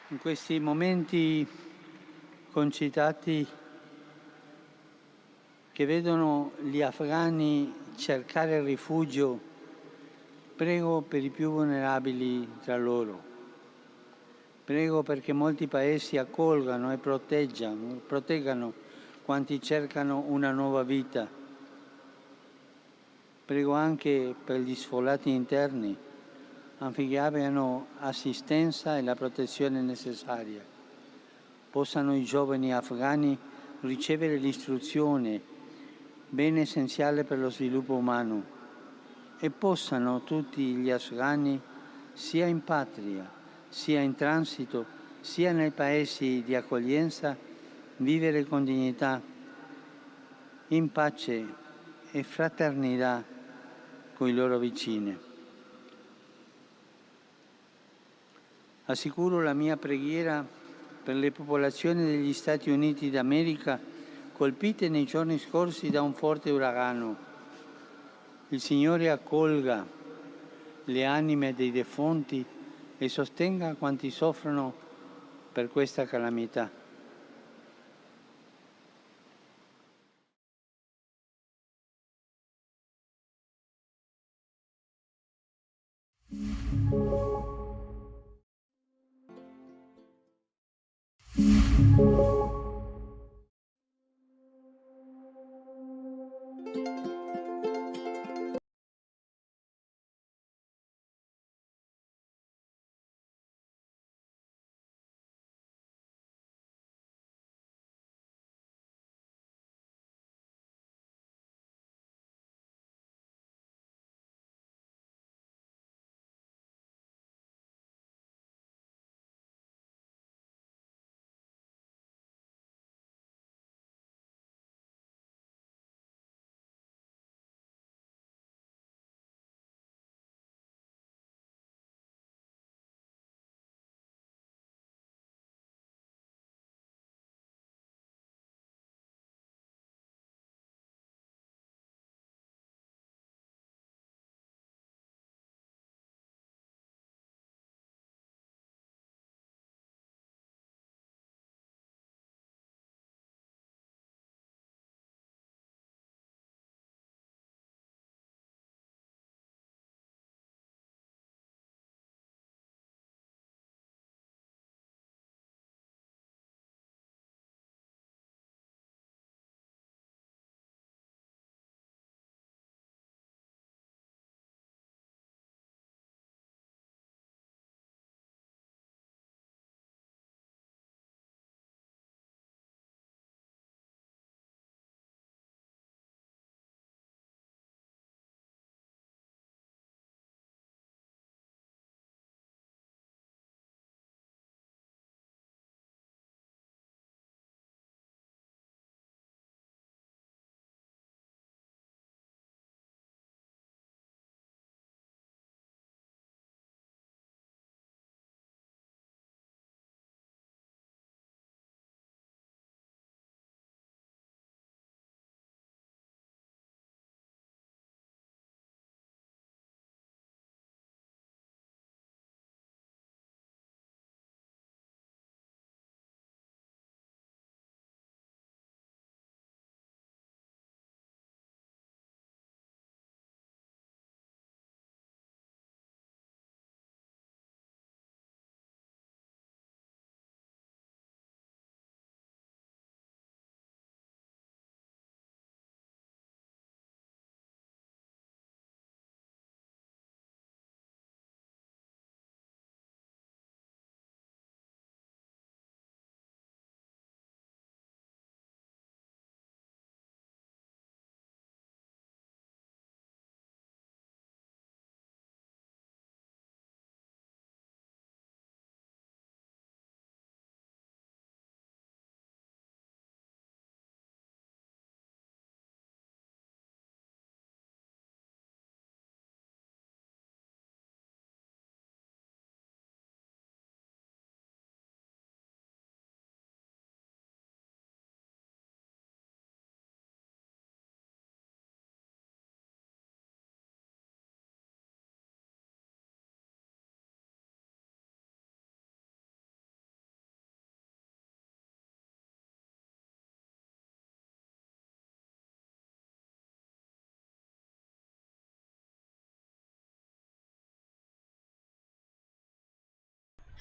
In questi momenti concitati che vedono gli afghani cercare rifugio, prego per i più vulnerabili tra loro. Prego perché molti paesi accolgano e proteggano quanti cercano una nuova vita. Prego anche per gli sfollati interni, affinché abbiano assistenza e la protezione necessaria. Possano i giovani afghani ricevere l'istruzione, bene essenziale per lo sviluppo umano, e possano tutti gli afghani, sia in patria, sia in transito, sia nei paesi di accoglienza, vivere con dignità, in pace e fraternità con i loro vicini. Assicuro la mia preghiera per le popolazioni degli Stati Uniti d'America colpite nei giorni scorsi da un forte uragano. Il Signore accolga le anime dei defunti e sostenga quanti soffrono per questa calamità.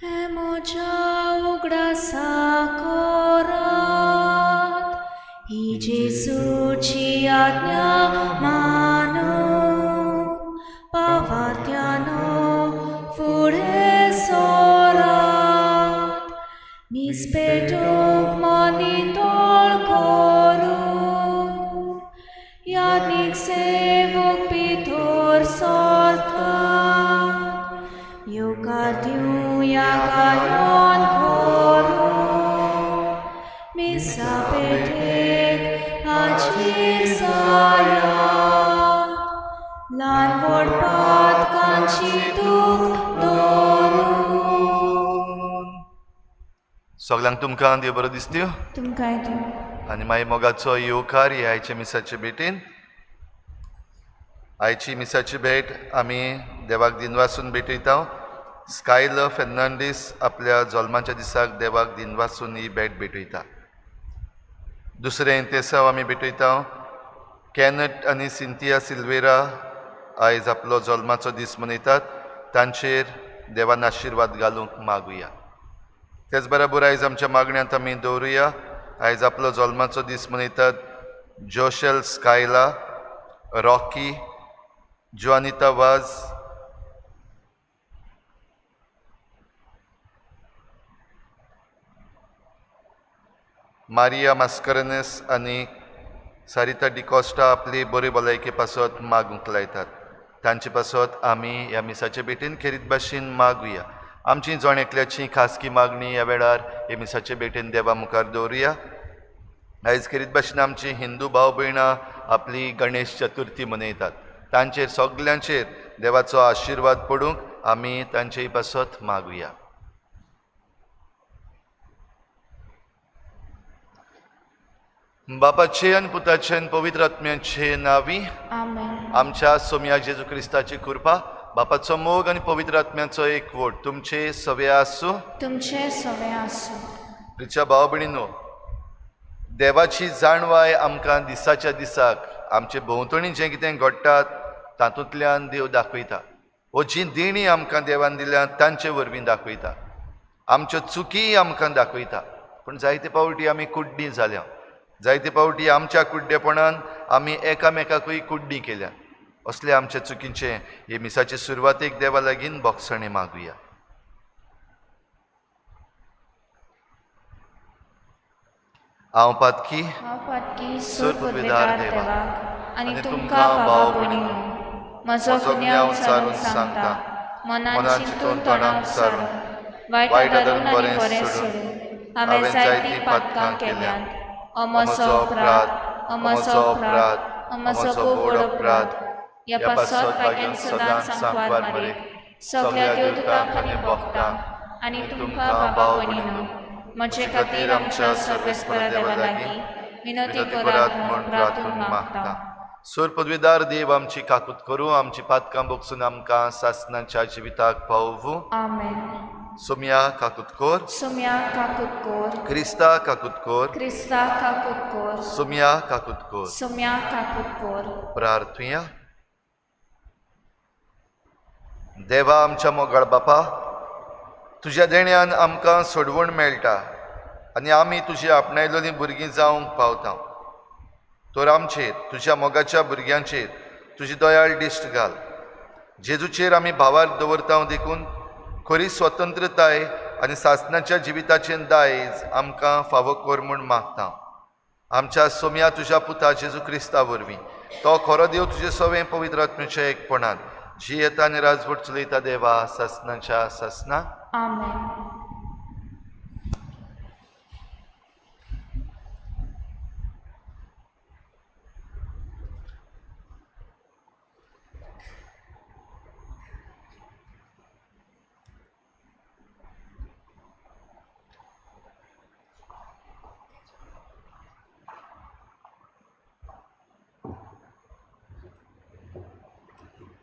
म्हज्या उगडासा करात, ही जेजूची आज्ञा मानून पावात्यानो फुडें सरात. मीस पेटूंक मन नितळ करून याज्ञीक सेवक भितर सरतात. येवकार दिवया गायन करून मिसा पेटेक हाजीर जायात. ल्हान व्हड पातकांची दूख धरून. सगल्यांक तुमकां देव बरो दिसत्यो तुमकांय देव. आनी मागीर मोगाचो येवकार हे आयच्या मिसाचे भेटीन. आयची मिसाची भेट आमी देवाक दिनवासून भेटयता. स्कायल फेर्नांडीस आपल्या जल्माच्या दिसाक देवाक दिनवासून ही भेट भेटयता. दुसरें तेसांव आमी भेटयता. कॅनट आनी सिंतिया सिल्वेरा आयज आपलो जल्माचो दीस मनयतात. तांचेर देवान आशिर्वाद घालूंक मागुया. तेच बराबर आयज आमच्या मागण्यांत आमी दवरुया. आयज आपलो जल्माचो दीस मनयतात जोशेल स्कायला, रॉकी, जुआनिता वाज, मारिया मास्करनस आनी सारिता डिकॉस्टा आपली बरी भलायके पासत मागूंक लायतात. तांचे पासत आमी ह्या मिसाचे भेटीन खेरीत भाशेन मागुया. आमची जण एकल्याची खासगी मागणी ह्या वेळार हे मिसाचे भेटीन देवा मुखार दवरुया. आयज खेरीत भाशेन आमची हिंदू भाव भयणां आपली गणेश चतुर्थी मनयतात. तांचेर सगल्यांचेर देवाचो आशिर्वाद पडूंक आमी तांचे पासत मागुया. बापाचे आनी पुताचे आनी पवित्र आत्म्याचे नांवी आमेन. आमच्या सोमया जेजू क्रिस्ताची कृपा, बापाचो मोग आनी पवित्र आत्म्याचो एकवट तुमचे सवे आसूं. तुमचे सवे आसूं. प्रिच्या भाव भयणीनो, देवाची जाणवाय आमकां दिसाच्या दिसाक आमचे भोंवतणी जें कितें घडटात तातूंतल्यान देव दाखयता. वो जी देणी आमकां देवान दिल्या तांचे वरवीं दाखयता. आमच्यो चुकीय आमकां दाखयता. पूण जायते फावटी आमी कुड्डीं जाल्या. जायते फावटी आमच्या कुड्डेपणान आमी एकामेकाकूय कुड्डी केल्या. असले आमच्या चुकींचे हे मिसाचे सुरवातेक देवा लागीं बोगसणें मागुया. हांव पातकी हांव पातकी सुर सुर पदवीधार पदवीधार देवाक देवाक आनी आनी तुमकां तुमकां बाबा भाव भयणीनो म्हजो म्हजो गुन्यांव गुन्यांव सारून सारून सांगता. सांगता. मनान मनान चिंतून चिंतून तोंडाक तोंडाक सारून सारून वायट वायट धरून धरून आनी बरें बरें सोडून सोडून हांवें हांवें जायतीं जायतीं पातकां पातकां केल्यांत. केल्यांत. अमसो म्हजो अपराध, अपराध, अमसो म्हजो अपराध, अपराध, अमसो म्हजो खूब व्हड व्हड अपराध. अपराध. ह्या ह्या पासत पासत भाग्यान भाग्यान सदांच सदांच सांकवार सांकवार मारीत मरे सगल्या सगल्या देवदूतांक देवतांक आनी आनी भक्तांक भक्तांक आनी आनी तुमकां तुमकां बाबा भाव भयणीनो भयणीनो म्हजे म्हजे खातीर खातीर आमच्या आमच्या सर्वेस्परा सर्वेस्परा देवा देवा लागीं लागीं विनवती विनवती करात करात म्हूण म्हूण प्रार्थून प्रार्थून मागता. मागता. सोर पदवीदार देव आमची काकूत करूं, आमची पातकां बोगसून आमकां सासनाच्या जिविताक पावोवूं. आमेन. सोमया काकूत कोर. सोम्या काकूत कोर. क्रिस्ता काकूत कोर. क्रिस्ता काकूत कोर. सोमया काकूत कोर. सोम्या काकूत कोर. प्रार्थुया. देवा आमच्या मोगाळ बापा, तुज्या देण्यान आमकां सोडवण मेळटा आनी आमी तुजी आपणायलेलीं भुरगीं जावंक पावता. तर आमचेर, तुज्या मोगाच्या भुरग्यांचेर तुजी दयाळ दिश्ट घाल. जेजूचेर आमी भावार दवरता देखून खरी स्वतंत्रताय आनी सासणाच्या जिविताचें दायज आमकां फावो कर म्हूण मागता. आमच्या सोम्या तुज्या पुता जेजू क्रिस्ता वरवीं, तो खरो देव तुजे सवें पवित्र आत्म्याच्या एकपणान जी येता आनी राजवट चलयता देवा सासणाच्या सासना. आमेन.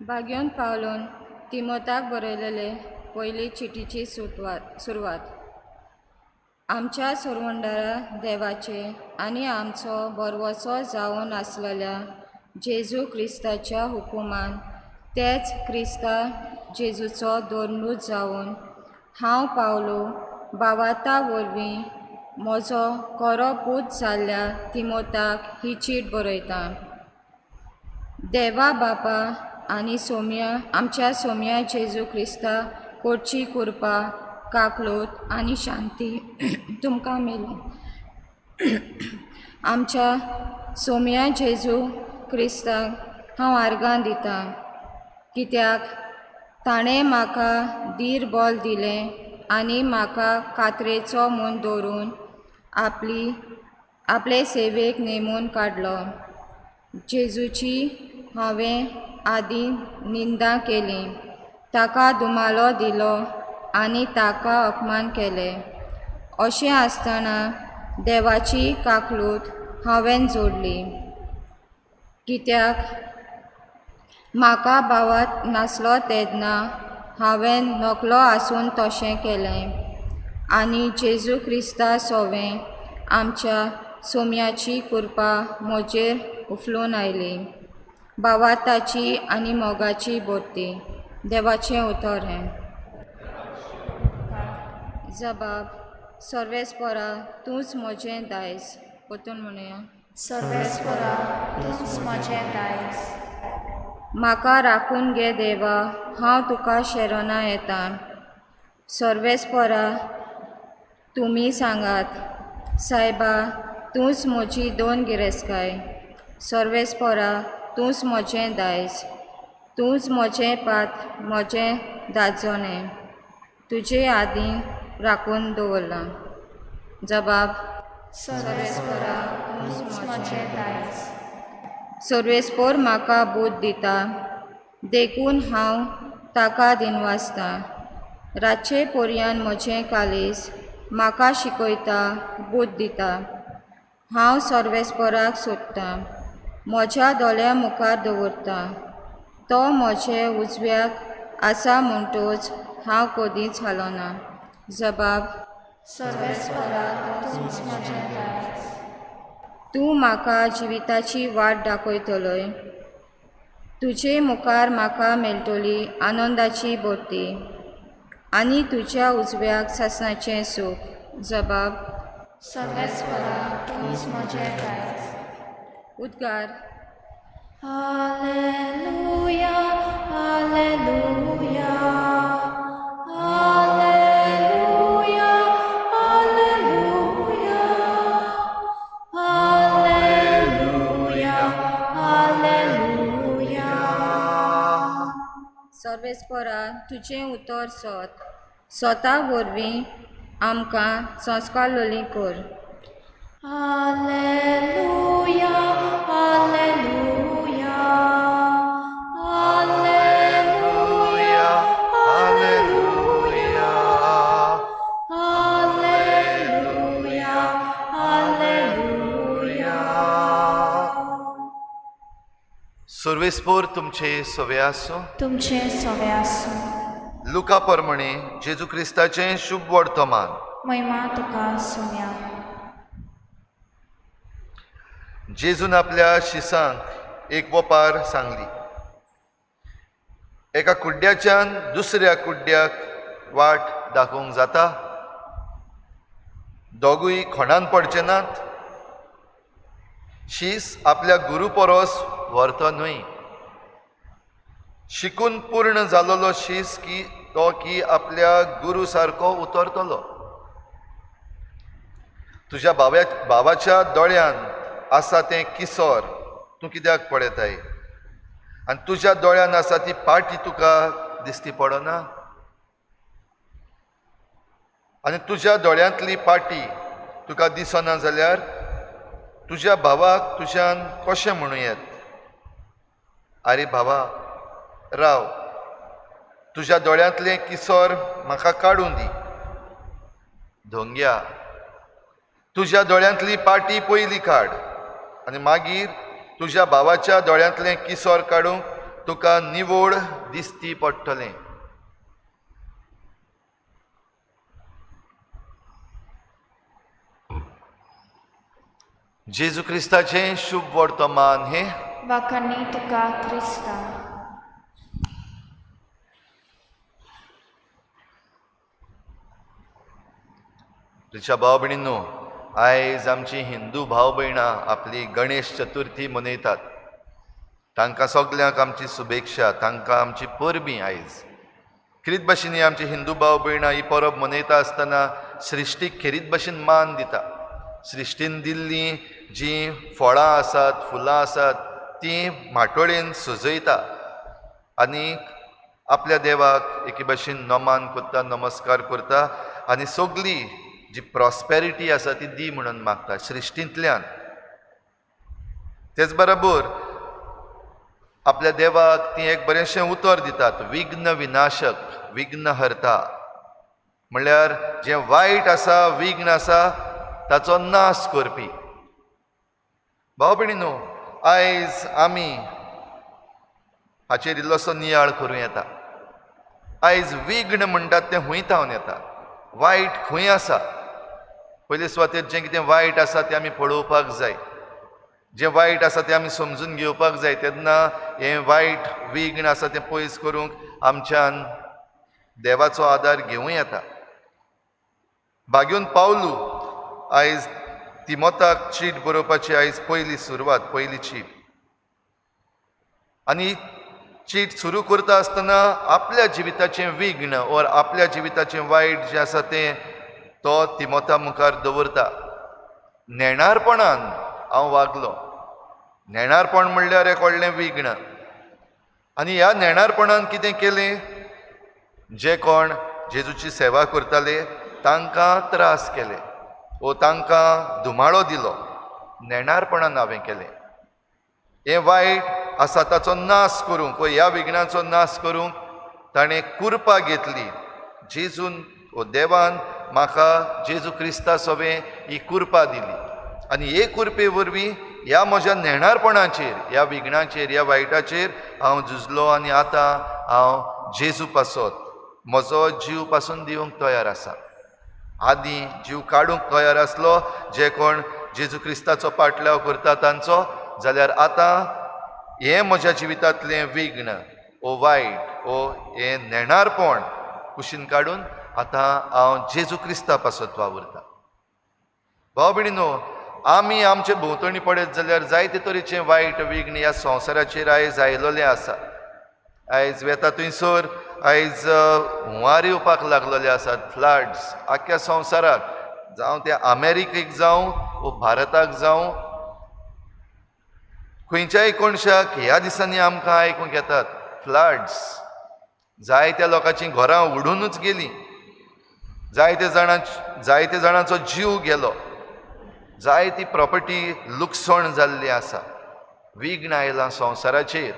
भाग्योन पावलोन तिमोताक बरयलेले पयली चिटीची सुरवात. आमच्या सोरवंडारा देवाचे आनी आमचो बरवसो जावन आसलेल्या जेजू क्रिस्ताच्या हुकुमान तेच क्रिस्ता जेजूचो दोरनूच जावन हांव पावलो भावार्ता वरवीं म्हजो खरो पूत जाल्ल्या तिमोताक ही चीट बरयतां. देवा बापा आनी सोम्या आमच्या सोम्या जेजू क्रिस्ता कडची कृपा, काकळूत आनी शांती तुमकां मेळूं. आमच्या सोम्या जेजू क्रिस्ताक हांव आर्गां दितां, कित्याक ताणें म्हाका धीर बल दिलें आनी म्हाका कातरेचो म्हूण दवरून आपली आपले सेवेक नेमून काडलो. जेजूची हांवें आदीं निंदा केली, ताका दुमालो दिलो आनी ताका अपमान केले. अशें आसतना देवाची काकळूत हांवें जोडली, कित्याक म्हाका भावार्त नासलो तेन्ना हांवें नकळो आसून तशें केलें आनी जेजू क्रिस्ता सोवें आमच्या सोम्याची कृपा म्हजेर उफलून आयली. भावार्थाची आनी मोगाची भरती. देवाचें उतर हें. जबाब: सर्वेस्परा, तूंच म्हजें दायज. परतून म्हणुया. सर्वेस्परा, तूंच म्हजें दायज. म्हाका राखून घे देवा, हांव तुका शरणा येता. सर्वेस्परा, तुमी सांगात, सायबा, तूंच म्हजी दोन गिरेस्तकाय. सर्वेस्परा, तूंच म्हजें दायज, तूंच म्हजें पात्र, म्हजें दाजोणें तुजे आदीं राखून दवरलां. जबाब: सर्वेस्परा, तूंच म्हजें दायज. सर्वेस्पर म्हाका बूद दिता, देखून हांव ताका दिनवासतां. रातचे पर्यान म्हजें काळीज म्हाका शिकयता, बूद दिता. हांव सर्वेस्पराक सोदतां, म्हज्या दोळ्यां मुखार दवरता. तो म्हजे उजव्याक आसा म्हणटूच हांव कदींच हालना. जबाब: सर्वेस्परा, तूंच म्हजें दायज. तूं म्हाका जिविताची वाट दाखयतलोय. तुजे मुखार म्हाका मेळटली आनंदाची भरती आनी तुज्या उजव्याक सासणाचें सूख. जबाब: सर्वेस्परा, तूंच म्हजें दायज. उद्गार: hallelujah, hallelujah, hallelujah, hallelujah, hallelujah, hallelujah. सर्वेस्परा, तुजें उतर सत. सता वरवीं आमकां संस्कारलोली कर. Hallelujah, hallelujah, hallelujah, hallelujah, hallelujah, hallelujah. सर्वेस्पोर तुमचे सवे आसूं. तुमचे सवे आसूं. लुका परमणे जेजू क्रिस्ताचें शुभ वर्तमान. महिमा तुका सोम्या. जेजून आपल्या शिसांक एक वपार सांगली. एका कुड्ड्याच्यान दुसऱ्या कुड्ड्याक वाट दाखोवंक जाता? दोगूय खोणान पडचे नात? शीस आपल्या गुरू परस व्हरतो न्हय. शिकून पूर्ण जालोलो शीस की तो की आपल्या गुरू सारको उतरतलो. तुज्या भावाच्या दोळ्यान आसा तें किसोर तूं कित्याक पळयताय, आनी तुज्या दोळ्यान आसा ती पाटी तुका दिसती पडना? आनी तुज्या दोळ्यांतली पाटी तुका दिसना जाल्यार तुज्या भावाक तुज्यान कशें म्हणूं येत, आरे भावा राव, तुज्या दोळ्यांतलें किसोर म्हाका काडून दी. धोंग्या, तुज्या दोळ्यांतली पाटी पयली काड आनी मागीर तुज्या भावाच्या दोळ्यांतलें किसोर काडूंक तुका निवळ दिसती पडटलें. जेजू क्रिस्ताचें शुभ वर्तमान हें. वाखाणी तुका क्रिस्ता. प्रिच्या भाव भयणींनो, आयज आमची हिंदू भाव भयणां आपली गणेश चतुर्थी मनयतात. तांकां सगल्यांक आमची शुभेच्छा, तांकां आमची परबीं. आयज खेरीत भाशेन आमची हिंदू भाव भयणां ही परब मनयता आसतना सृश्टीक खेरीत भाशेन मान दिता. सृश्टीन दिल्लीं जीं फळां आसात, फुलां आसात, तीं माटोळेन सजयता आनी आपल्या देवाक एके भाशेन नमान करता, नमस्कार करता आनी सगली जी प्रॉस्पेरिटी आसा ती दी म्हणून मागता सृश्टींतल्यान. तेच बरोबर आपल्या देवाक ती एक बरेंशें उतर दितात, विघ्न विनाशक, विघ्न हरता, म्हणल्यार जें वायट आसा, विघ्न आसा ताचो नाश करपी. भाव भयणींनो, आयज आमी हाचेर इल्लोसो नियाळ करूं येता. आयज विघ्न म्हणटात तें खंय थावन येता, वायट खंय आसा? पयले सुवातेर जें कितें वायट आसा तें आमी पळोवपाक जाय, जें वायट आसा तें आमी समजून घेवपाक जाय. तेन्ना हें वायट विघ्न आसा तें पयस करूंक आमच्यान देवाचो आदार घेवं येता. भाग्योन पावलू आयज तिमोताक चीट बरोवपाची आयज पयली सुरवात, पयली चीट. आनी चीट सुरू करता आसतना आपल्या जिविताचें विघ्न ओर आपल्या जिविताचें वायट जें आसा तें तो तिमोता मुखार दवरता. नेणारपणान हांव वागलो. नेणारपण म्हणल्यार एक व्हडलें विघ्न. आनी ह्या नेणारपणान कितें केलें, जे कोण जेजूची सेवा करताले तांकां त्रास केले वो तांकां धुमाळो दिलो. नेणारपणान हांवें केलें. हें वायट आसा ताचो नाश करूंक वो ह्या विघ्नाचो नाश करूंक ताणें कुरपा घेतली. जेजून वो देवान म्हाका जेजू क्रिस्ता सोबें ही कुरपा दिली आनी हे कुरपे वरवीं ह्या म्हज्या नेणारपणाचेर, ह्या विघ्नाचेर, ह्या वायटाचेर हांव झुजलो आनी आतां हांव जेजू पासत म्हजो जीव पासून दिवंक तयार आसा. आदीं जीव काडूंक तयार आसलो जे कोण जेजू क्रिस्ताचो पाटलाव करता तांचो, जाल्यार आतां हें म्हज्या जिवितांतलें विघ्न ओ वायट ओ हें नेणारपण कुशीन काडून आतां हांव जेजू क्रिस्ता पासत वावुरता. भाव भयणींनो, आमी आमचे भोंवतणी पळयत जाल्यार जायते तरेचें वायट विघ्न ह्या संवसाराचेर आयज आयलेलें आसा. आयज वेता थंयसर आयज हुंवार येवपाक लागलेले आसात, फ्लड्स आख्ख्या संवसाराक, जावं ते अमेरिकेक जावं वो भारताक जावं, खंयच्याय कोनशाक ह्या दिसांनी आमकां आयकूंक येतात फ्लड्स. जायत्या लोकांचीं घरां उडुनूच गेलीं, जायते जाणांचो जीव गेलो, जायती प्रॉपर्टी लुकसाण जाल्ली आसा. विघ्न आयलां संवसाराचेर.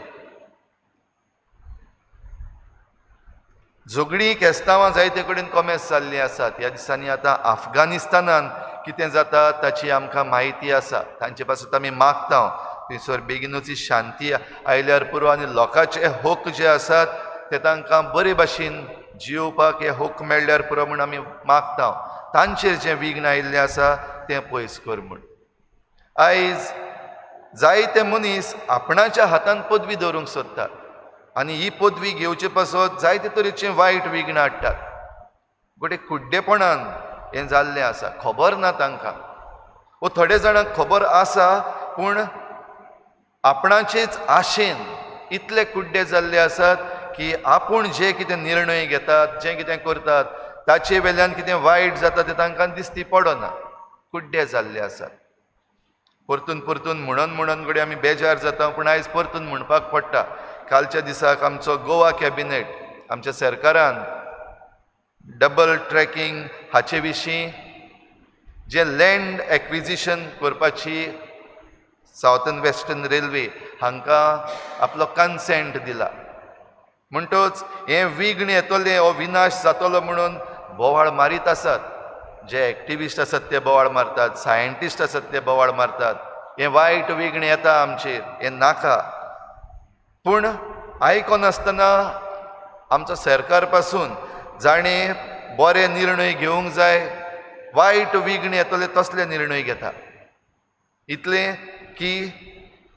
झगडीं केस्तांवां जायते कडेन कोमेस जाल्लीं आसात. ह्या दिसांनी आतां अफगाणिस्तानान कितें जाता ताची आमकां म्हायती आसा. तांचे पासत आमी मागता थंयसर बेगीनूच शांती आयल्यार पुरो आनी लोकांचे हक जे आसात ते तांकां बरे भाशेन जियोवपाक हे हक मेळ्ळ्यार पुरो म्हूण आमी मागता. तांचेर जें विघ्न आयिल्लें आसा तें पयस कर म्हूण. आयज जायते मनीस आपणाच्या हातान पदवी दवरूंक सोदतात आनी ही पदवी घेवचे पासत जायते तरेचें वायट विघ्न हाडटात. गोटे कुड्डेपणान हें जाल्लें आसा, खबर ना तांकां वो थोडे जाणांक खबर आसा पूण आपणाचेच आशेन इतले कुड्डे जाल्ले आसात की आपूण जे कितें निर्णय घेतात, जें कितें करतात ताचे वेल्यान कितें वायट जाता तें तांकां दिसती पडना. कुड्डे जाल्ले आसात. परतून परतून म्हणून म्हणून घडये आमी बेजार जाता पूण आयज परतून म्हणपाक पडटा. कालच्या दिसाक आमचो गोवा कॅबिनेट, आमच्या सरकारान डबल ट्रॅकिंग हाचे विशीं जें लँड एक्विजिशन करपाची सावथर्न वेस्टर्न रेल्वे हांकां आपलो कन्सेंट दिला. म्हणटच हें विघ्न येतलें, हो विनाश जातलो म्हणून बोवाळ मारीत आसात. जे एक्टिविस्ट आसात ते बोवाळ मारतात, सायंटिस्ट आसात ते बोवाळ मारतात, हें वायट विघ्न येता आमचेर, हें नाका. पूण आयकनासतना आमचो सरकार पासून जाणें बरे निर्णय घेवंक जाय, वायट विघ्न येतले तसले निर्णय घेता. इतलें की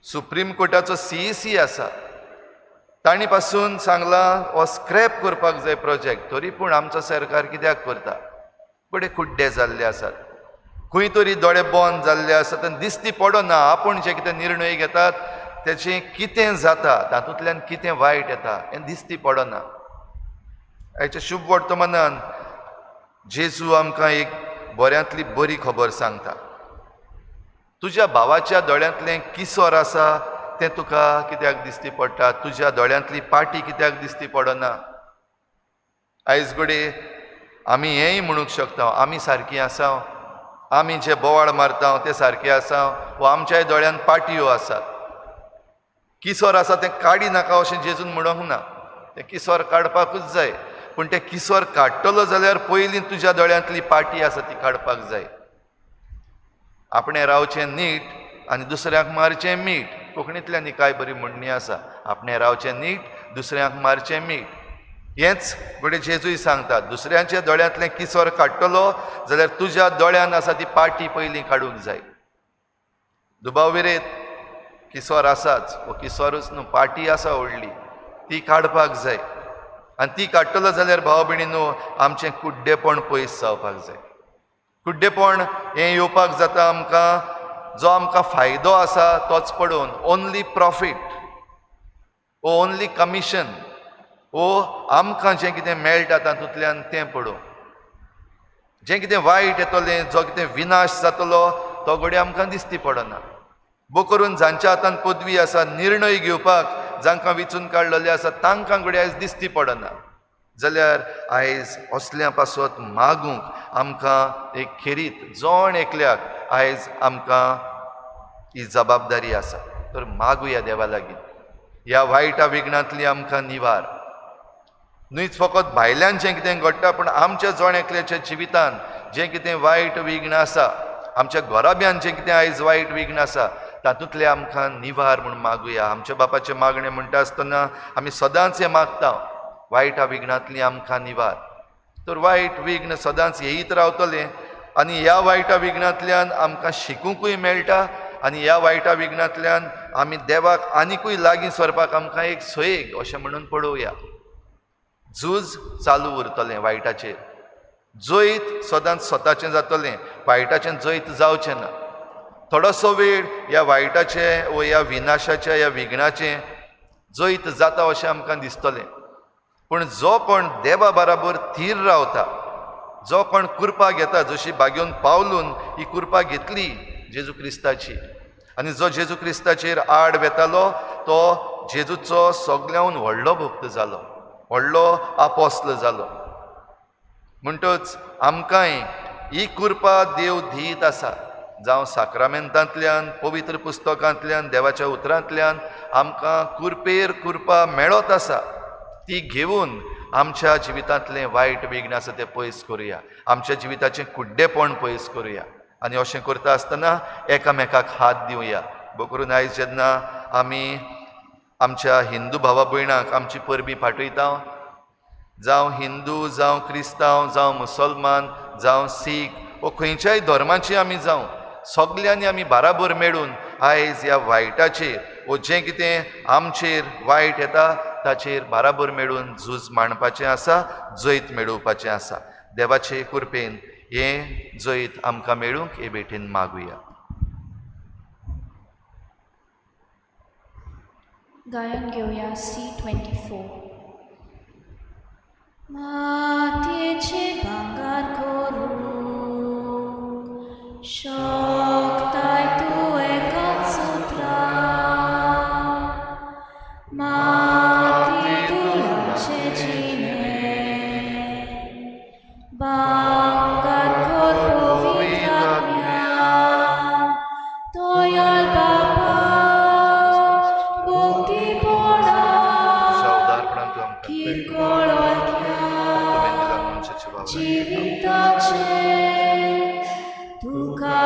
सुप्रीम कोर्टाचो CEC आसा तांणी पासून सांगलां हो स्क्रॅप करपाक जाय प्रोजेक्ट, तरी पूण आमचो सरकार कित्याक करता? बडे कुड्डे जाल्ले आसात, खंय तरी दोळे बंद जाल्ले आसात आनी दिसती पडना आपूण जे कितें निर्णय घेतात तेचें कितें जाता, तातूंतल्यान कितें वायट येता हें दिसती पडना. आयच्या शुभ वर्तमानान जेजू आमकां एक बऱ्यांतली बरी खबर सांगता. तुज्या भावाच्या दोळ्यांतलें किसोर आसा तें तुका कित्याक दिसती पडटा, तुज्या दोळ्यांतली पाटी कित्याक दिसती पडना. आयज घडये आमी हेंय म्हणूंक शकता, आमी सारकी आसा, आमी जे बोवाळ मारता ते सारके आसा, वा आमच्याय दोळ्यांत पाटयो आसात. किसोर आसा तें काडी नाका अशें जेजून म्हणूंक ना, तें किसोर काडपाकूच जाय. पूण तें किसोर काडटलो जाल्यार पयलीं तुज्या दोळ्यांतली पाटी आसा ती काडपाक जाय. आपणें रावचें नीट आनी दुसऱ्यांक मारचें मीठ. कोंकणींतल्यान ही कांय बरी म्हणणी आसा, आपणें रावचें नीट दुसऱ्यांक मारचें मीठ. हेंच घडये जेजूय सांगता, दुसऱ्यांच्या दोळ्यांतलें किसोर काडटलो जाल्यार तुज्या दोळ्यान आसा ती पाटी पयलीं काडूंक जाय. दुबाव विरेत किसोर आसाच, हो किसोरूच न्हू, पाटी आसा व्हडली, ती काडपाक जाय. आनी ती काडटलो जाल्यार भाव भयणीनो आमचें कुड्डेपण पयस जावपाक जाय. कुड्डेपण हें येवपाक जाता आमकां जो आमकां फायदो आसा तोच पडोवन, ओनली प्रॉफीट ओ ओनली कमिशन ओ आमकां जें कितें मेळटा तातूंतल्यान तें पडोवन, जें कितें वायट येतलें, जो कितें विनाश जातलो तो घडये आमकां दिसती पडना. बो करून जांच्या हातान पदवी आसा निर्णय घेवपाक, जांकां विचून काडलेले आसा तांकां घडये आयज दिसती पडना. जाल्यार आयज असल्या पासत मागूंक आमकां एक खेरीत जण एकल्याक आयज आमकां ही जबाबदारी आसा. तर मागुया देवा लागीं ह्या वायटा विघ्नांतली आमकां निवार. न्हूच फकत भायल्यान जें कितें घडटा, पूण आमच्या जण एकल्याच्या जिवितान जें कितें वायट विघ्न आसा, आमच्या घराब्यान जें कितें आयज वायट विघ्न आसा तातूंतलें आमकां निवार म्हूण मागुया. आमच्या बापाचें मागणें म्हणटा आसतना आमी सदांच हें मागता, वायटा विघ्नांतली आमकां निवार. तर वायट विघ्न सदांच येयत रावतलें आनी ह्या वायटा विघ्नांतल्यान आमकां शिकुंकूय मेळटा आनी ह्या वायटा विघ्नांतल्यान आमी देवाक आनिकूय लागीं सरपाक आमकां एक सोयेग अशें म्हणून पळोवया. झूज चालू उरतलें वायटाचेर, जैत सदांच स्वताचें जातलें, वायटाचें जैत जावचें ना. थोडोसो वेळ ह्या वायटाचें वो ह्या विनाशाचें ह्या विघ्नाचें जैत जाता अशें आमकां दिसतलें, पूण जो कोण देवा बराबर थीर रावता, जो कोण कुरपा घेता, जशी बागेवन पावलून ही कुरपा घेतली जेजू क्रिस्ताची, आनी जो जेजू क्रिस्ताचेर आड वेतालो तो जेजूचो सगळ्याहून व्हडलो भक्त जालो, व्हडलो आपोस्ल जालो. म्हणटच आमकांय ही कुरपा देव दीत आसा, जावं साक्रामेंतांतल्यान, पवित्र पुस्तकांतल्यान, देवाच्या उतरांतल्यान आमकां कुरपेर कुरपा मेळत आसा, ती घेवन आमच्या जिवितांतलें वायट विघ्न आसा तें पयस करुया, आमच्या जिविताचें कुड्डेपण पयस करुया. आनी अशें करता आसतना एकामेकाक हात दिवया. बो करून आयज जेन्ना आमी आमच्या हिंदू भावा भयणांक आमची परबी पाठयता, जावं हिंदू, जावं क्रिस्तांव, जावं मुसलमान, जावं सीख वो खंयच्याय धर्माची आमी जावं, सगल्यांनी आमी बाराबर मेळून आयज ह्या वायटाचेर वो जें कितें आमचेर वायट येता ताचेर बाराबर मेळून झूज मांडपाचें आसा, जैत मेळोवपाचें आसा. देवाचे कृपेन हें जैत आमकां मेळूंक हे भेटेन मागुया. गायन घेवया C24. मातयेचे भांगर करूंक शकताय तूं एकाच सुत्रान, माती तुळाचें जिणें भांगर कर पवित्र आत्म्यान, तोयाल बापा भक्तीपणान किरकोळ जिविताचें तुका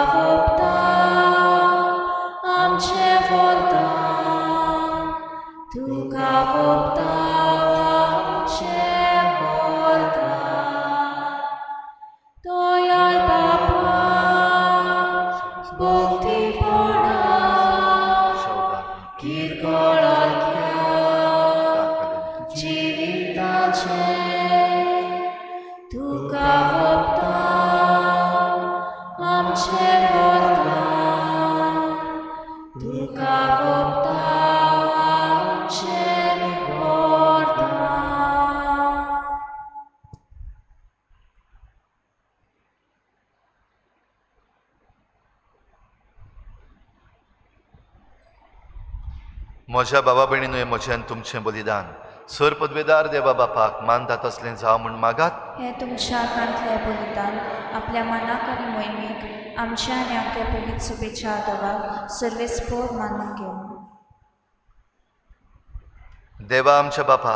आमचे वरदान, तुका ओंपता आमचें वरदान. म्हज्या बाबा भयणीनूय म्हजें आनी तुमचें बलिदान सर पदवेदार देवा बापाक मानता तसलें जावं म्हूण मागात. हें तुमच्या हातांतलें बलिदान आपल्या मनाक आनी मोहिमेक आमच्या आनी आमच्या पवित्र सुबेच्या आदावाक सर्वेस्पोर मानून घेवं. देवा आमच्या बापा,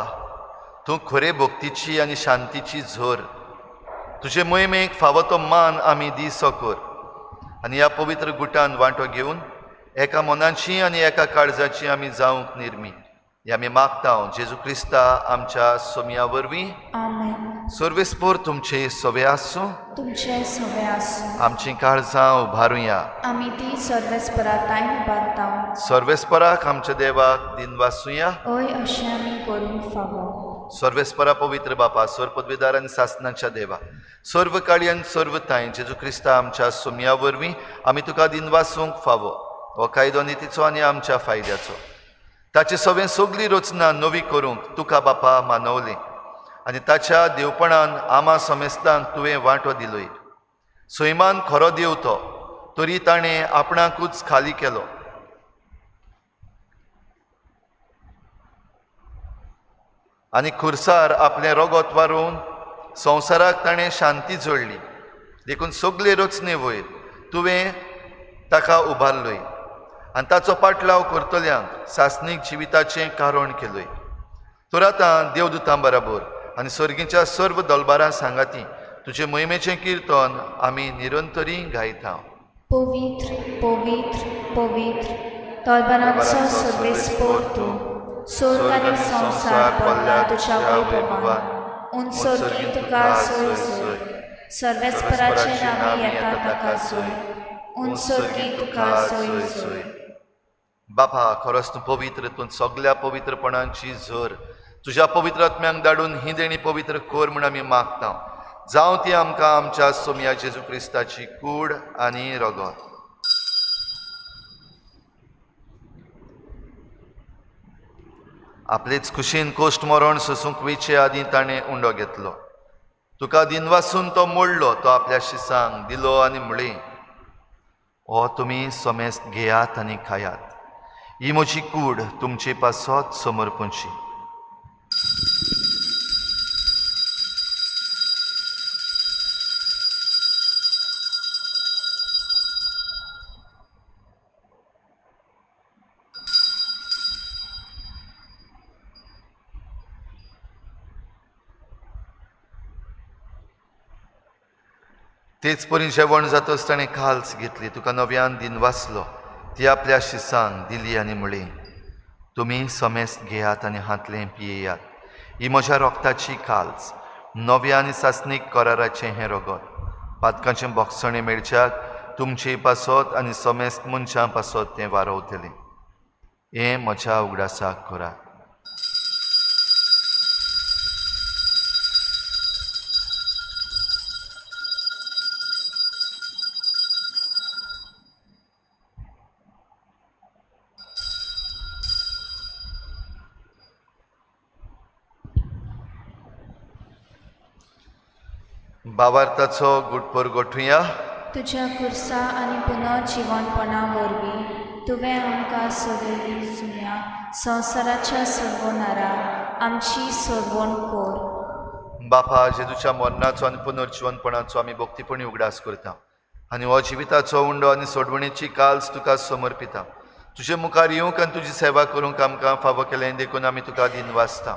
तूं खरे भक्तीची आनी शांतीची झोर, तुजे मोहिमेक फावो तो मान आमी दिसो कर आनी ह्या पवित्र गुटान वांटो घेवन एका मनाची आनी एका काळजाची आमी जावंक निर्मी. हे आमी मागता जेजू क्रिस्ता आमच्या सोमया वरवीं. आमेन. सर्वेस्पोर तुमचे सवे आसूं, तुमचें सवे आसूं. आमचीं काळजां उबारुया. आमी ती सर्वेस्परा तायन उबारता. सर्वेस्पराक आमच्या देवाक दिनवासुया. हय, अशें आमी करूंक फावो. सर्वेस्परा पवित्र बापा, सर्व पदवेदार आनी सासनाच्या देवा, सर्व काळी आनी सर्व तांय जेजू क्रिस्ता आमच्या सोमया वरवीं आमी तुका दिनवासूंक फावो. हो कायदो नितीचो आनी आमच्या फायद्याचो. ताची सगळें सगळी रचना नवी करूंक तुका बापा मानवली आनी ताच्या देवपणान आमा समेस्तांक तुवें वांटो दिलोय. सैमान खरो देव तो, तरी ताणें आपणाकूच खाली केलो. आनी खुर्सार आपलें रगत वारोवन संवसाराक ताणें शांती जोडली. देखून सगळे रचने वयर तुवें ताका उबारलोय आनी ताचो पाटलाव करतल्यांक सासणीक जिविताचें कारण केलोय. तर आतां देवदूतां बराबर आनी सर्गीच्या सर्व दलबारां सांगाती तुजे मोहिमेचें किर्तन आमी निरंतरी गायता. पवित्र पवित्र पवित्र तलबारांचो सर्वेस्पोर तूं, स्वर्ग आनी संवसार पडला तुज्या वैभवान. उंचोर्गी तुका सोय सोय, सर्वेस्पराचे नांवी येता ताका सोय, उंचोर्गी तुका सोय सोय. बापा, खरोच तूं पवित्र, तूं सगल्या पवित्रपणांची झर. तुज्या पवित्र आत्म्यांक धाडून ही देणी पवित्र कर म्हूण आमी मागता. जावं ती आमकां आमच्या सोमया जेजू क्रिस्ताची कूड आनी रगत. आपलेच खुशीन कोश्ट मरण सोसूंक वेचे आदीं ताणें उंडो घेतलो. तुका दिनवासून तो मोडलो, तो आपल्या शिसांक दिलो आनी म्हळें, हो तुमी समेस्त घेयात आनी खायात, ही म्हजी कूड तुमचे पासत समर्पणची. तेच परी जेवण जातच ताणें खाल्स घेतली, तुका नव्यान दिनवासलो, ती आपल्या शिसांक दिली आनी म्हळी, तुमी समेस्त घेयात आनी हांतलें पियेयात, ही म्हज्या रोगताची खाल्स, नव्या आनी सासणीक कराराचें हें रगत, पातकांचें बोगसणें मेळच्याक तुमचे पासत आनी समेस्त मनशां पासत तें वारवतलें. हें म्हज्या उगडासाक करात. बावार्थाचो गुटपोर गोठुया. तुज्या खुर्सा आनी पुनर्जिवनपणा वरवीं तुवें आमकां सोदयली जुन्या संवसाराच्या सोडवणारा आमची सोडवण कर. बापा, जेजूच्या मरणाचो आनी पुनर्जिवनपणाचो आमी भक्तीपणी उगडास करता आनी हो जिविताचो उंडो आनी सोडवणेची काल्स तुका समर्पिता. तुजे मुखार येवंक आनी तुजी सेवा करूंक आमकां फावो केलें देखून आमी तुका दिनवासता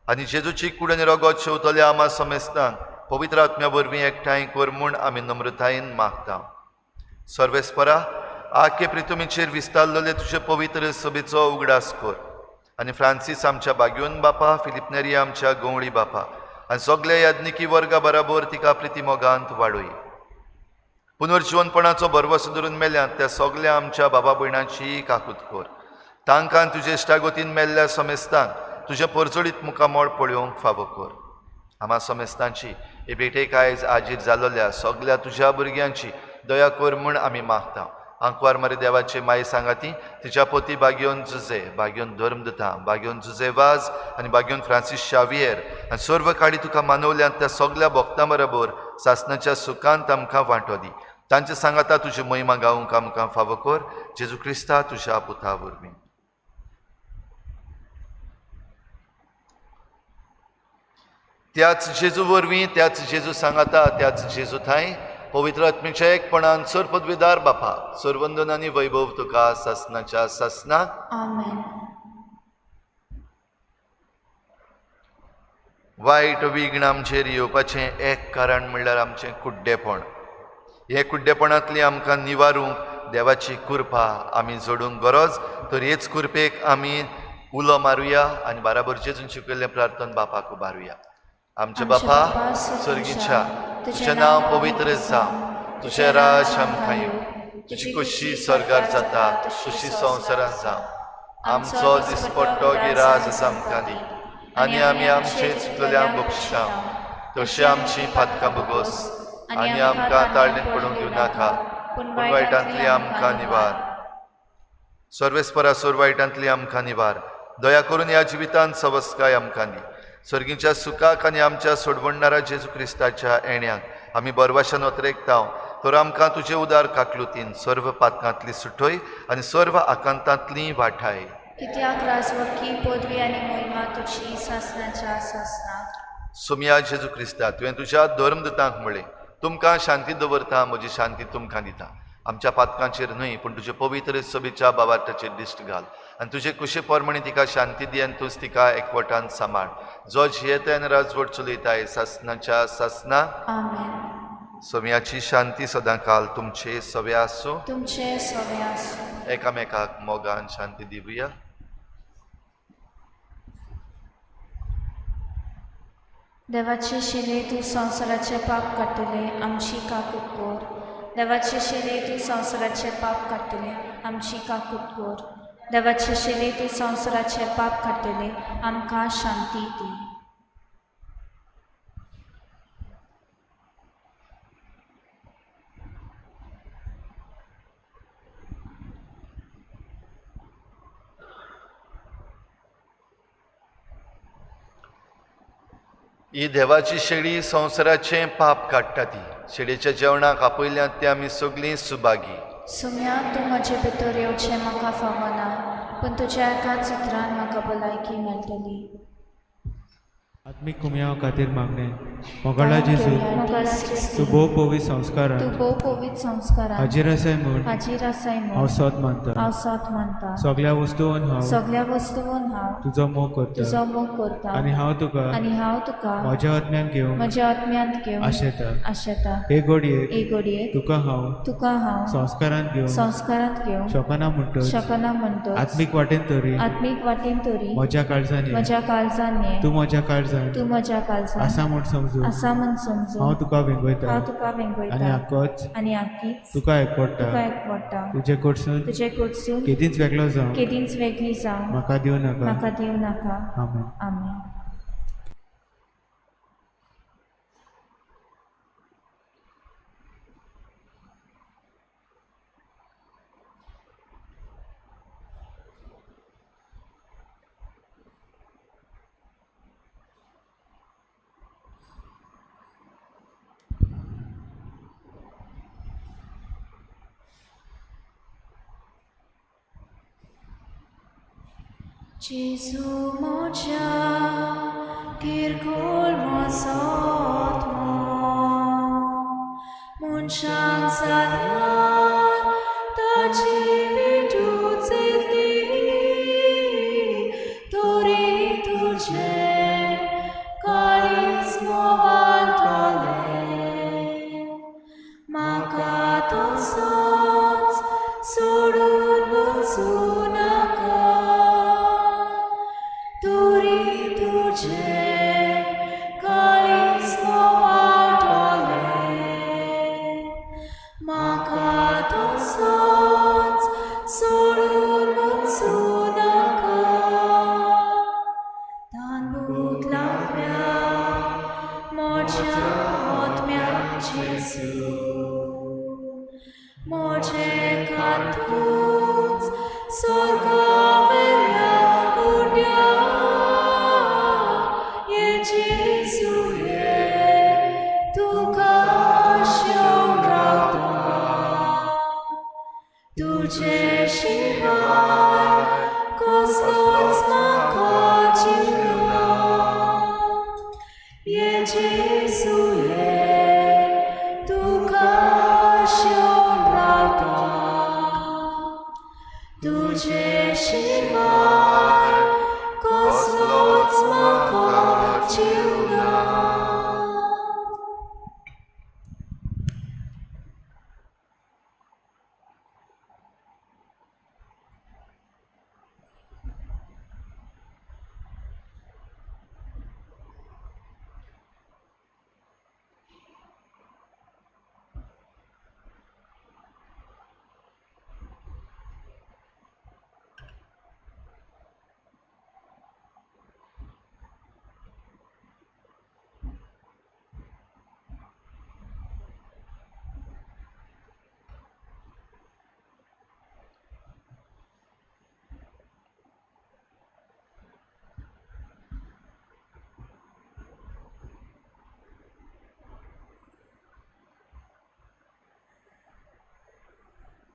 आनी जेजूची कूड आनी रगत शेवतल्या आमा समेस्तांक पवित्र आत्म्या वरवीं एकठांय कर म्हूण आमी नम्रतायेन मागता. सर्वेस्परा, आखे प्रितुमीचेर विस्तारलेले तुजे पवित्र सभेचो उगडास कर आनी फ्रांसीस आमच्या बाग्योन बापा, फिलिपनेरी आमच्या गंवळी बापा आनी सगल्या याज्ञिकी वर्गा बराबर तिका प्रितीमोगांत वाडय. पुनर्जिवनपणाचो भरवसो धरून मेल्यात त्या सगल्या आमच्या बाबा भयणांची काकूत कर. तांकां तुजे इश्टागतीन मेल्ल्या समेस्तांक तुजें परजळीत मुखामळ पळोवंक फावो कर. आमा समेस्तांची हे भेटेक आयज आजीर जालोल्या सगल्या तुज्या भुरग्यांची दया कर म्हूण आमी मागता. आंकवार मरे देवाचे माये सांगाती तिच्या पोती बागयोन जुजे, बागयोन धर्मदूता, बागयोन जुजे वाज आनी बागयोन फ्रांसीस शावियर आनी सर्व काळी तुका मानवल्यात त्या सगल्या भक्तां बरोबर सासनाच्या सुखांत आमकां वांटो दी. तांचे सांगाता तुजी महिमा गावंक आमकां फावो कर, जेजू क्रिस्ता तुज्या पुता वरवीं. त्याच जेजू वरवीं, त्याच जेजू सांगाता, त्याच जेजू थांय पवित्र आत्म्याच्या एकपणान सर्वपदवीदार बापा, सर्वंदन आनी वैभव तुका सासनाच्या सासना. आमेन. वायट विघ्न आमचेर येवपाचें एक कारण म्हणल्यार आमचें कुड्डेपण. हे कुड्डेपणांतली आमकां निवारूंक देवाची कृपा आमी जोडूंक गरज. तर हेच कृपेक आमी उलो मारुया आनी बाराबर जेजून शिकयल्लें प्रार्थन बापाक उबारुया. आमच्या बापा स्वर्गीच्या, तुजें नांव पवित्र जावं, तुजें राज आमकां येवं, तुजी खुशी स्वर्गार जाता तशी संवसारांत जावं. आमचो दिसपट्टो गिराज आमकां दी आनी आमी आमचे चुकलेल्यांक बक्षता तशी आमची पातकां भोगोस आनी आमकां ताळणेंत पडूंक दिवं नाका, पूण वायटांतली आमकां निवार. सर्वेस्परा सोर वायटांतली आमकां निवार. दया करून ह्या जिवितांत सवस्काय आमकां दी. स्वर्गीच्या सुखाक आनी आमच्या सोडवणणारा जेजू क्रिस्ताच्या येण्याक आमी बरवाशान ओतरेकता. तर आमकां तुजे उदार काकलुतीन सर्व पातकांतली सुटय आनी सर्व आकांतांतली वाठाय. कित्याक राजवटकी पदवी आनी महिमा तुजी सासनाच्या सासनाक. सोमया जेजू क्रिस्ता, तुवें तुज्या धर्मदूतांक म्हळें, तुमकां शांती दवरता, म्हजी शांती तुमकां दिता. आमच्या पातकांचेर न्हय पूण तुजे पवित्र सभेच्या बाबार्थाचेर दिश्ट घाल आनी तुजे कुशे प्रमाणे तिका शांती दी आनी तूंच तिका एकवटान सांबाळ, जो जियेताय आनी राजवट चलयताय सासनाच्या सासना. आमेन. सोम्याची शांती सदां काल तुमचे सवे आसूं. तुमचे सवे आसूं. एकामेकाक मोगान शांती दिवया. देवाचे शिले तूं संवसाराचें पाप काडटले, आमची काकूत कर. देवाचे शिले तूं संवसाराचें पाप काडटले, आमची काकूत कर. देवाचे शिले तूं संवसाराचें पाप काडटले, आमकां शांती दी. ही देवाची शेळी संवसाराचें पाप काडटा. ती शेळयेच्या जेवणाक आपयल्यात ते आमी सगळीं सुभागी. सुम्या, तूं म्हजे भितर येवचें म्हाका फावना, पूण तुज्या एकाच उतरान म्हाका भलायकी मेळटली. आत्मीक कुमयाव खातीर मागणें. मोगाळा जेजू, तूं भोव पवित्र संस्कारान तूं भोव पवित्र संस्कारान हाजीर आसाय म्हूण हाजीर आसाय हांव म्हूण सोद मानता. हांव सोद मानता. सगल्या वस्तून हांव सगल्या वस्तून हांव तुजो मोग करता तुजो मोग करता आनी हांव तुका आनी हांव तुका म्हज्या आत्म्यान घेवंक म्हज्या आत्म्यांत घेवन आशेता. आशेता. हे घडयेक हे घडयेक तुका हांव तुका हांव संस्कारांत घेवंक संस्कारांत घेवंक शकना म्हणटच शकना म्हणटच आत्मीक वाटेन तरी आत्मीक वाटेन तरी म्हज्या काळजान ये. म्हज्या काळजान ये. तूं म्हज्या काळजान तूं म्हज्या काळजान आसा म्हूण समजून आसा म्हूण समजून हांव तुका वेंगयता हांव तुका आनी वेंगयता आकोच आनी आकीच तुका तुका एकवटा. एकवटा. तुजे कडसून तुजे कडसून केदींच वेगळो जावं केदींच वेगळी जावं म्हाका दिवं नाका. म्हाका दिवं नाका. आमेन. आमेन. Gesù moja, kirkol mosotmo, munchang salar, tachi viducetli, tori tuce, kalis movaltole, makatosots, sudun munsunaka, Turi tuce, kalis movaltole, makatosots, म्हजें तूंच स्वर्गावेल्या उड्या ये जेजू ये तुका आशेवन रावता तुजे शिवाय कसलोच म्हाका जीव ना ये जेजू ये तुका आशेवन रावता तुजे शिवाय कसलोच म्हाका जीव ना.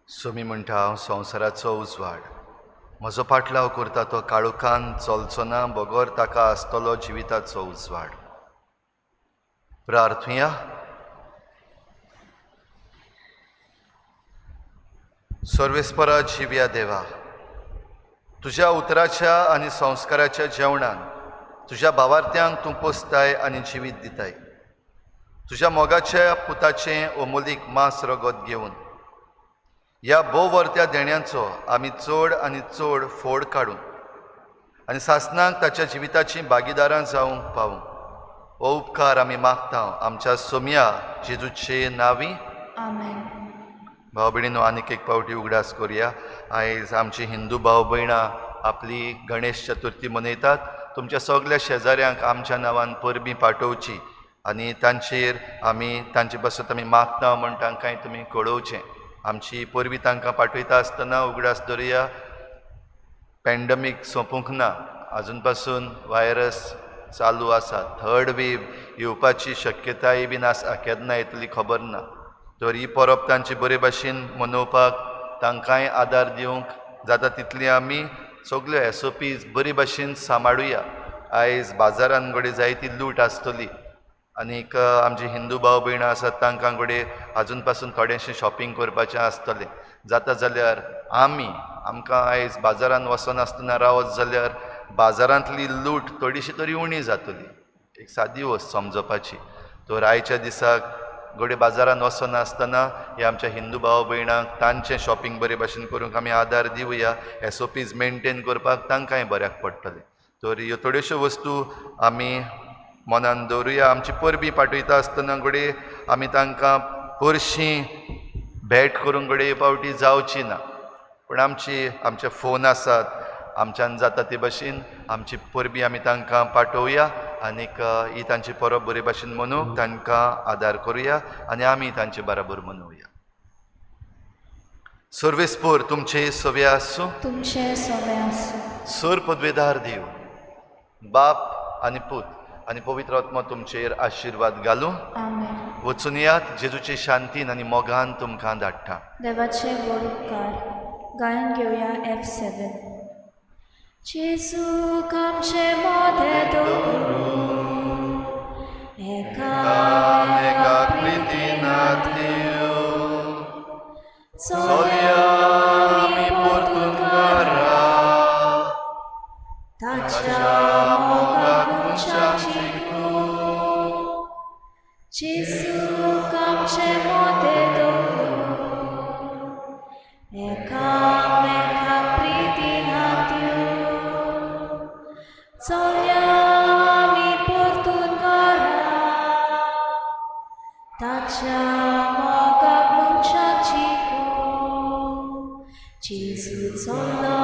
सोमी म्हणटा, हांव संवसाराचो उजवाड, म्हजो पाटलाव करता तो काळोखान चलचो ना, बगर ताका आसतलो जिविताचो उजवाड. प्रार्थुया. सर्वेस्परा जिव्या देवा, तुज्या उतराच्या आनी संस्काराच्या जेवणान तुज्या भावार्थ्यांक तूं पोसताय आनी जिवीत दिताय. तुज्या मोगाच्या पुताचें अमोलीक मांस रगत घेवन ह्या भोव वर्त्या देण्यांचो आमी चड आनी चड फोड काडून आनी सासणाक ताच्या जिविताचीं भागीदारां जावंक पावूं हो उपकार आमी मागता आमच्या सोमया जेजूचे नांवी. आमेन. भाव भयणीनो, आनीक एक पावटी उगडास करुया. आयज आमची हिंदू भाव भयणां आपली गणेश चतुर्थी मनयतात. तुमच्या सगल्या शेजाऱ्यांक आमच्या नांवान परबीं पाठोवची आनी तांचेर आमी तांचे पासत आमी मागता म्हण तांकांय तुमी कळोवचें. आमची परबीं तांकां पाठयता आसतना उगडास दवरुया, पॅन्डमीक सोंपूंक ना, आजून पासून व्हायरस चालू आसा. थर्ड वेव येवपाची शक्यताय बीन आसा, केन्ना येतली खबर ना. तर ही परब तांची बरे भाशेन मनोवपाक तांकांय आदार दिवंक जाता तितली आमी सगल्यो एसओपीज बरे भाशेन सांबाळुया. आयज बाजारान घडये जायती लूट आसतली आनीक आमची हिंदू भाव भयणां आसात तांकां घडये आजून पासून थोडेंशें शॉपिंग करपाचें आसतलें. जाता जाल्यार आमी आमकां आयज बाजारान वचनासतना रावत जाल्यार बाजारांतली लूट थोडीशी तरी उणी जातली. एक सादी वस्त समजपाची. तर आयच्या दिसाक घडये बाजारान वचनासतना ह्या आमच्या हिंदू भाव भयणांक तांचें शॉपिंग बरे भाशेन करूंक आमी आदार दिवया. एसओपीज मेनटेन करपाक तांकांय बऱ्याक पडटलें. तर ह्यो थोड्योश्यो वस्तू आमी मनान दवरुया. आमची परबीं पाठयता आसतना घडये आमी तांकां परशीं भेट करूंक घडये फावटी जावची ना, पूण आमची आमचे फोन आसात, आमच्यान जाता ते भाशेन आमची परबीं आमी तांकां पाठोवया आनीक ही तांची परब बरे भाशेन मनोवंक तांकां आदार करुया आनी आमी तांचे बराबर मनोवया. सर्वेस्पोर तुमचे सवे आसूं. तुमचे सवे आसूं. सर पदवेदार देव बाप आनी पूत आनी पवित्र आत्मा तुमचेर आशिर्वाद घालूं. आमेन. वचून यात, जेजूचे शांतीन आनी मोगान तुमकां धाडटा. देवाचे व्हड उपकार. गायन घेवया F7. जेजूक आमचे मोदें दवरूं, एकामेका प्रितीन दिवं, चलया आमी परतून घरा, ताच्या मोगाक मनशाक जिखूं. जेजूक आमचे मोदें दवरूं, एकामेका प्रितीन दिवं, चलया आमी परतून घरा, ताच्या मोगाक मनशाक जिखूं. जेजू चलो